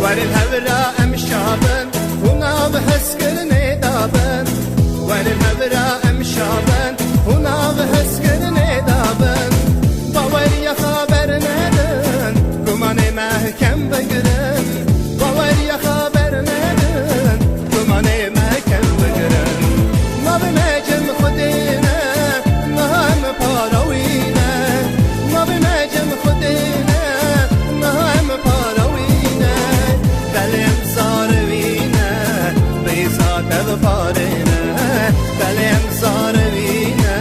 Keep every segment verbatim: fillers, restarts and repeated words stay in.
Werin hevra em şabin, hûn nav hezkirinê dabin. Werin hevra em şabin, hûn nav hezkirinê dabin. Baweriya xwe bernedin, gumanê me kem bigirin. Baweriya xwe bernedin, gumanê me kem bigirin. Navê me cem Xwedê ne, niha em para wî ne. Navê me cem Xwedê ne, niha em para wî ne. Belê em zar wî ne, bi Îsa tev parê ne. Belê em zar wî ne,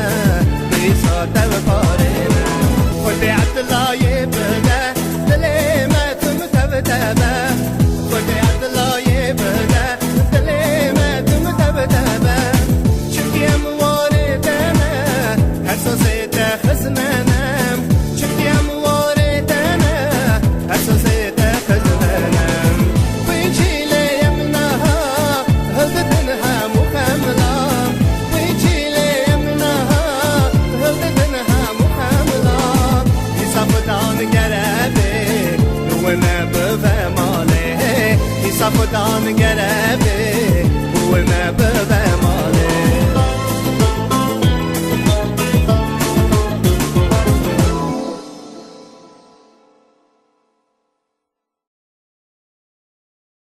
bi Îsa tev parê ne. Xwedê Ebdilayê bide, dilê me tim tev te be. Xwedê Ebdilayê bide, dilê me tim tev te be. Çimkî em warê te ne, her sazê te xizmenem. Çimkî em warê te ne, her sazê te xizmenem. Wî çîlê em niha hildidin hemû xemla. Wî çîlê em niha hildidin hemû xemla. Îsa Xudan gere bê, wê me bibe malê. Îsa Xudan gere bê, wê me bibe